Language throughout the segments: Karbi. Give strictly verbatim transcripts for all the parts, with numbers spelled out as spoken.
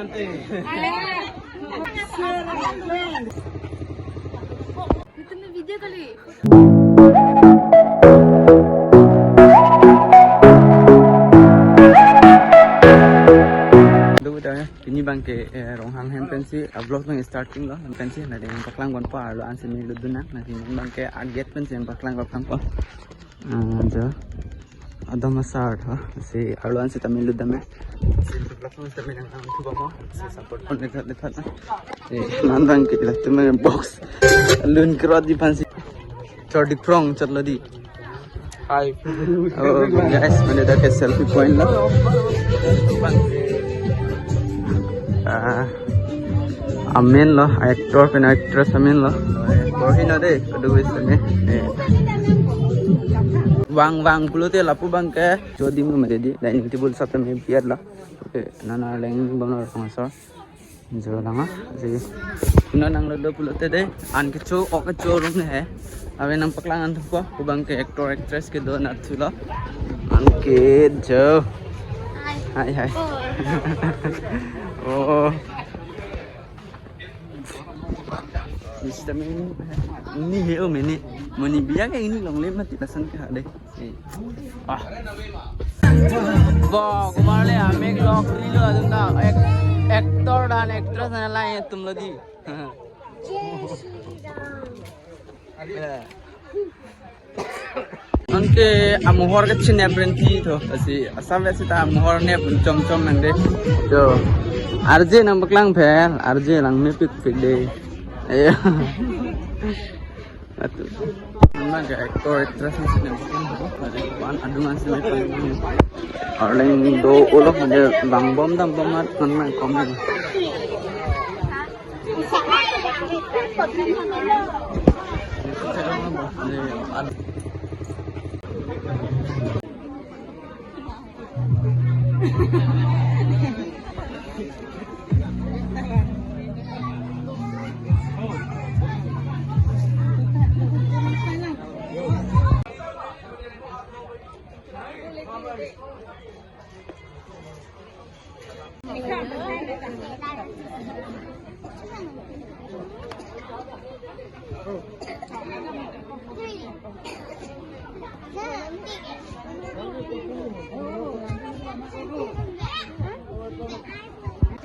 তুমি ভিডিও কলি। Hello, dah, ya. Pini abangke, eh, Ronghang hem pensi, ah, vlog nang starting lo, hem pensi, nangpaklang ponpo arlo ansi me lutdun nang, nangpini abangke, ah, gate pensi nangpaklang, paklang po. Ah, jo. Adam asar tho. Si arlo ansi tame lutdam me. Si vlog nang tame nang ang thuba mo. Si support pon lethat lethat na. Si nang abangke latum me box. Lun kerot di pensi. Chor di prong chot lo di. Hi. Oh, guys, mane dak ke selfie point lo. Ah, amen lo, actor pen actress amen lo. Korhi na de, kado wis me. Eh. Vang vang pulote lapu abangke, jo adim lo mati di, dining table sap tame biat lo. Okay, nana leng bang lo rong so. Jo lang ah, si. Puna nang lo do pulote de, an kecho, ok kecho rong ne he. Ave nangpaklang an thupo, pu abangke actor actress kedo nat thulo. An ke jo. Hi. Hi, hi. Oh. Oh. Mister Mini. Ini he, oh, mini. Mani biya ke ini longle mati lason ke ha de. Ah. Bo, kumar le, amek lok rilo adung da. Ek-, actor dan actress na lain atum lo di. Anke amohor ke chinep renti tho. Asi, asam le sita amohor nep chom chom nang de. Jo. R J nangpaklang phel, R J lang mepik pik de. Ayo. Atu. Mana ke actor actress ni sini bukan, bukan. Ada kawan adung ansi mai paling. Arleng do ulok de bang bom dam bom mat kan mai komen.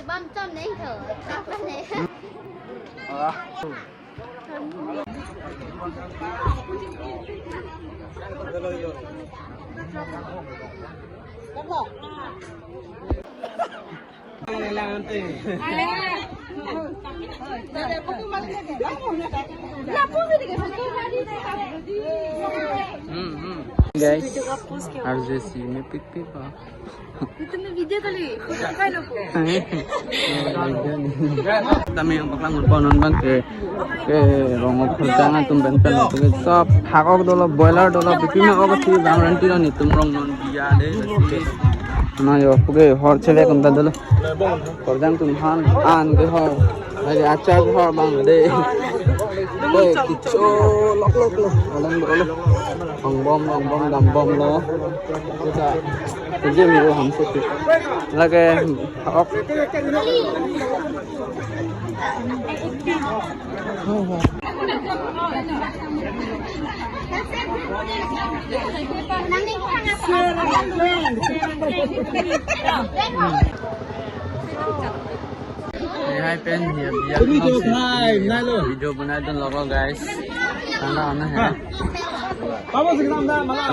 Bam chom neng tho. Hmm, hmm. Guys, R J si mepik pik pa. তুমি ভিডিও কলি, ফটো উঠাই ল'ব। Tame nangpaklang ponpo non abangke, ke rong ok khorjang atum pen pen atum ke sop hak ok dolo, boiler dolo, bikima ok si bang renti lo netum rong non biya de. Na yo, puke hor chele kum ta dolo. Khorjang atum han an ke hor. Lake achar ke hor bang de. Ke kecho lok lok lo. Alang dolo. Ong bom, ong bom, dam bom lo. Kita kerja minggu hamsik. Lake ok. Hey, hi, pen, here we are. Video banai dun logo, guys. Tanda ana hai.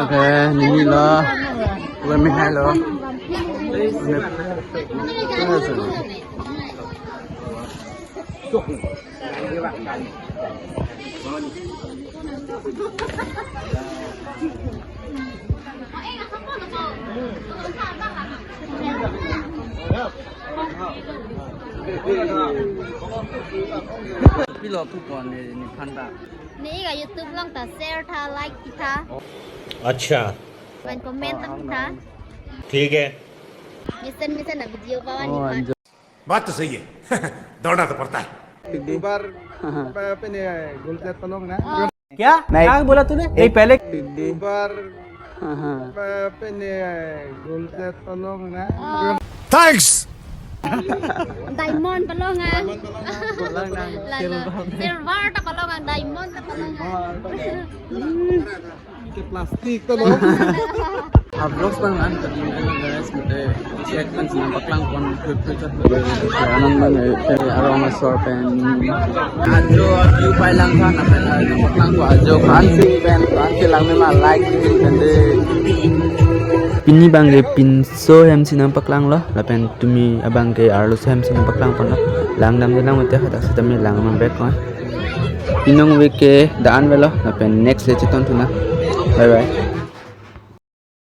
Okay, nini lo. Let me hello. Pilo pupon ni, ni phanta. Neli ke YouTube along ta share tha, like tha. Acha. Pen comment tang tha. ठीक है. Mesen mesen a video pawan ni phan. बात तो सही है. दौड़ना तो पड़ता है. Dubar, apa, apa ni, gulset panong na? क्या? नहीं. क्या बोला तूने? नहीं, पहले. Dubar, apa, apa ni, gulset panong na? Thanks. Diamond palong ah. Palong nang. Lalo. Silver. Silver ta palong ah, diamond ta palong ah. Silver, okay. Hmm. Ke plastik to lo. Hablos bang an tadi guys, kita check kan sinam paklang pon, quick quick chat lo. Anan bang eh, eh, arong asor pen. Ajo view pai lang kan, apa yang paklang ko ajo kan si pen, kan si lang memang like si pen deh. Pini bang ke pinso hem sinam paklang lo, lapen tumi abang ke arloso hem sinam paklang pon lo. Lang dam lang mete hadak sitame lang mang back ko. Pinong veke daan velo, lapen next le cheton thuna. Bye bye.